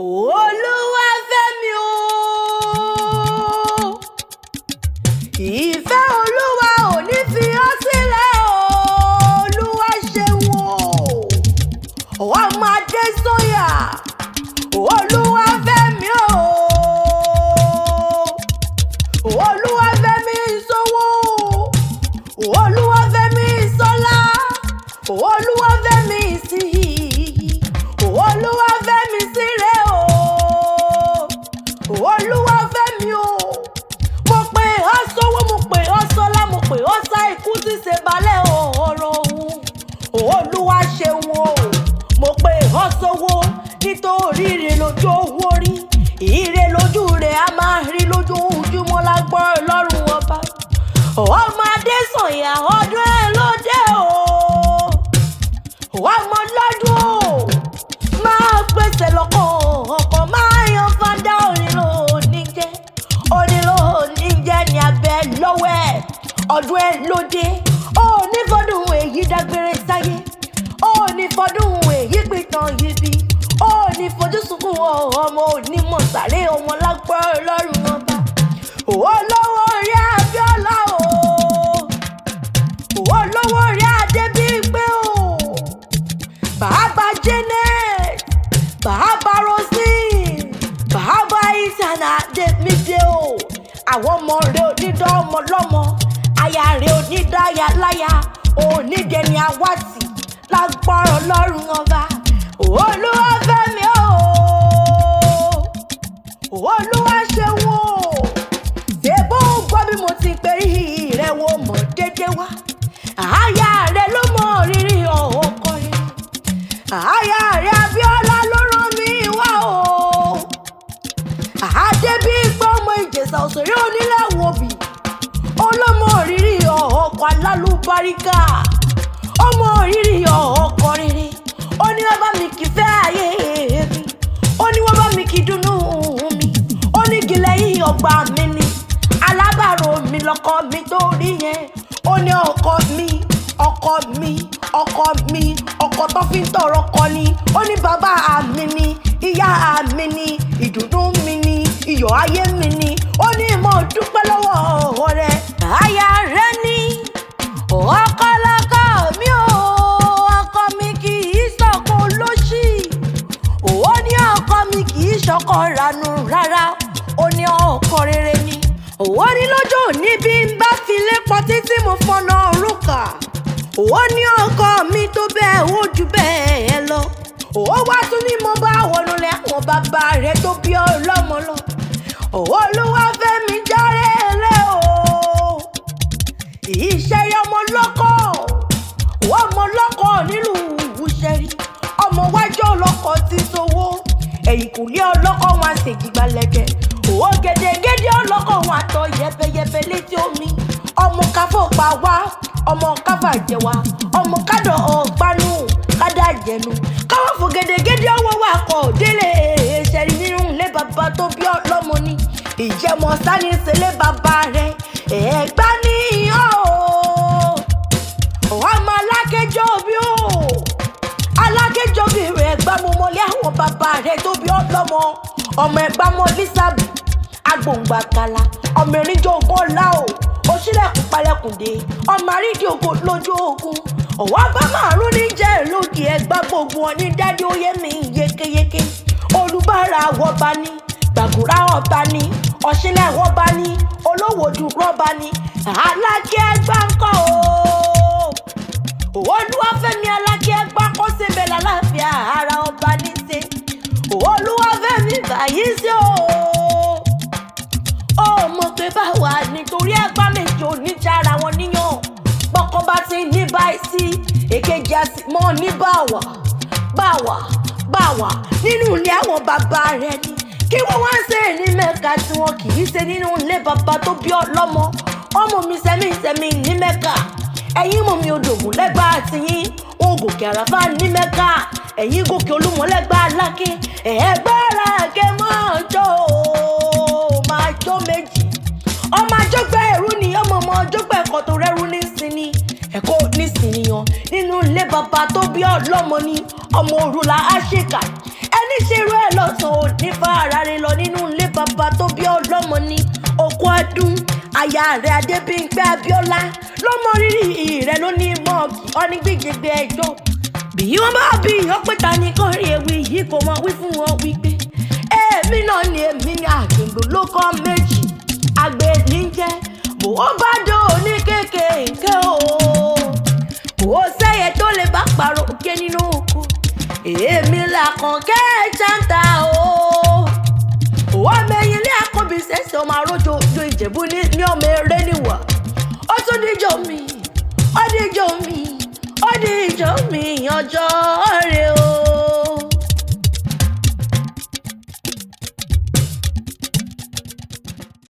Olúwafẹ́mi o, ìfẹ́ Olúwa ò ní fi ọ́ sílẹ̀ o, Olúwa ṣeun o, ọmọ Adésanya, Olúwafẹ́mi o, Olúwafẹ́mi sówó, Olúwafẹ́mi sọ́lá, Olúwafẹ́mi sí, Olúwafẹ́mi síre o, Olúwafẹ́mi o. Mo pè ọ́ sówó, mo pè ọ́ sọ́lá, mo pè ọ́ sá ikú tí ṣe balẹ̀ ọ̀rọ̀ òun. Olúwa ṣeun o, mo pè ọ́ sówó nítorí ire lójú owó rí. Ire lójú rẹ̀ a máa rí lójoojúmọ́ lágbára Ọlọ́run ọba. Ọmọ Adésànyà ọdún ẹ ló dé o, ọmọ lọ́dún o, máa pèsè lọ́kọ̀ ọkọ̀ máa yan fada onílò oníjẹ́, onílò oníjẹ́ ní abẹ́ lọ́wọ́ ẹ̀, ọdún ẹ ló dé. Ó ní fọdún èyí dágbére sáyé, ó ní fọdún èyí pìtàn yìí bí, ó ní fojú sunkún ọmọ onímọ̀ sàré ọmọ lágbára Ọlọ́run ọba. Olówó orí Abíọ́lá o, olówó orí Adébímpé o, bàbá Janet, bàbá Roseline, bàbá Isana Adémídé o. Àwọn ọmọ rẹ onídọ́ ọmọ lọ́mọ, aya rẹ onídáyà láyà, onídẹni awátì lágbára Ọlọ́run ọba. Olúwafẹ́mi o, Olúwa ṣeun o, ṣé bó ń gbọ́ bí mo ti pè rí rẹ wo mọ̀ dédé wá. Aya rẹ ló mọ rírì ọkọ rẹ. Aya rẹ Abíọ́lá ló rán mi wá o. Adébímpé ọmọ Ìjẹ̀ṣà òṣèré onílẹ̀wọ̀ òbí. Ọlọ́mọ rírì ọkọ alálùbáríkà. Ọmọ rírì ọkọ rere. Ó ní wọ́n bá mi kì í fẹ́ ayé mi. Ó ní wọ́n bá mi kì í dùnnú mi. Ó ní gilẹ̀ yìí ọgbà mi ni. Alábàárò mi lọkọ mi tó rí yẹn. Ó ní ọkọ mi, ọkọ mi, ọkọ mi, ọkọ tó fi ń tọrọ kọ ni. Ó ní bàbá mi ni, ìyá mi ni, ìdùnnú mi ni, iyọ̀ ayé mi ni. Ó ní mo dúpẹ́ lọ́wọ́ rẹ̀. Aya rẹ̀ ni ọkọ lọkọ mi o, ọkọ mi kì í ṣọkọ olóṣì. Ó ní ọkọ mi kì í ṣọkọ ranú rárá. Ó ní ọkọ rere ni. Ó ní lọ́jọ́ òní bí n bá fi lé pọtí tí mo fọnà òrùka. Ó ní ọkọ mi tó bẹ́ẹ̀ ó ju bẹ́ẹ̀ lọ. Ó wá tún ní mo bá wọnú lé àwọn bàbá rẹ̀ tó bí ọlọ́mọ lọ. Olúwafẹ́mi járe lé o, ìṣẹ̀rí ọmọ lọ́kọ̀, ọmọ lọ́kọ̀ nílùú Ìṣẹ̀rí, ọmọ wájú ọlọ́kọ̀ ti sowó, ẹ̀yìnkùlé ọlọ́kọ̀ wọn àṣejìgbàlẹ̀kẹ̀, òwò gèdègèdè ọlọ́kọ̀ wọn àtọ̀ yẹbẹyẹbẹ létí omi, ọmọ káfọ́ pa wá, ọmọ káfà jẹ wá, ọmọ kádọ̀ ọ̀gbanú kádà jẹnu, káwọ́ fò gèdègèdè ọwọ́ wa kọ̀ délé Ìṣẹ̀rí nínú ilé bàbá tó bí ọlọ́mọ ni, ìjẹmọ̀ sani ṣẹlẹ̀ bàbá rẹ̀ ẹ̀ẹ́gbá níyàn o, ọmọ alákẹjọ bí o, alákẹjọ bí rẹ gbá mo mọlé àwọn bàbá rẹ tó bí ọlọ́mọ, ọmọ ẹgbà mọ lísàbí agbóǹgbàkàlà, ọmọ erinjọ ogun ọlá o, òṣìlẹ̀kùn palẹ̀kùndé, ọmọ àrídìí ogun lójú ogun, ọwọ́ bá márùn ní jẹ́ lódì ẹgbà gbogbo wọn ní dádé oyè mi yékéyéké, olùbárà wọba ní gbàgùrà ọba ní ọ̀ṣìlẹ̀ ọba ní olówó dùrọ̀ ọba ní alákẹ́ ẹgbà ńkọ́ o. Olúwafẹ́mi alákẹ́ ẹgbà kó sebẹ̀ lálàáfíà ara ọba ní ṣe. Olúwafẹ́mi báyìí sí o. Ó mọ̀ pé báwa nítorí ẹgbà méjì oníjà ara wọn níyàn. Bọ́kọ bá ti ní báyìí sí, èkejì á sì mọ́ ní báwa, báwa, báwa nínú ilé àwọn bàbá rẹ̀ ni. Kí wọ́n wá ṣe ní Mẹ́ka tí wọn kì í ṣe nínú ilé bàbá tó bí ọlọ́mọ. Ọmọ mi sẹ́mi sẹ́mi ní Mẹ́ka. Ẹ̀yin mọ̀ mi odògùn lẹ́gbàá àti yín. Wọn gòkè àràfà ní Mẹ́ka. Ẹ̀yin gòkè Olúmọ lẹ́gbàá Aláké. Ẹ̀ẹ́gbára kẹ́ máa jó o, máa jó méjì. Ọmọ àjọgbẹ́ ẹ̀rú ni ọmọ ọmọ àjọgbẹ́ ẹ̀kọ́ tó rẹ́rú ní sinmi. Ẹ̀kọ́ ní sinmi yan nínú ilé bàbá tó bí ọlọ́mọ ni ọmọ òrùlà àṣekà. Ẹni ṣerú ẹ̀ lọ́sàn-án ò ní fara rẹ lọ nínú ilé bàbá tó bí ọlọ́mọ ni òkú ọdún. Aya rẹ̀ Adébímpé Abíọ́lá ló mọ rírì rẹ̀ ló ní mọ́ọ̀kì ọ́ní gbígbégbé ẹjọ́. Bí wọ́n bá bí ọpẹ́ ta ni kàn rí ewì yìí kò mọ wí fún wọn wípé èmi náà ni èmi ni àgbègbè ló kọ́ méjì àgbẹ̀ ní jẹ́ bò ó bá dó ní kékèké o, kò sẹ́yẹ tó lè bá pàrọ̀ òkè nínú oko, èmi là kàn kẹ́ ṣáńtà o. Òwò mẹ́yìn ilé àkọ́bí ṣẹ̀ṣẹ̀ ọmọ àròjọ ojú Ìjẹ̀bú ní ọmọ eré níwà. Ó tún díjọ́ mi, ó díjọ́ mi, ó díjọ́ mi ọjọ́ rẹ̀.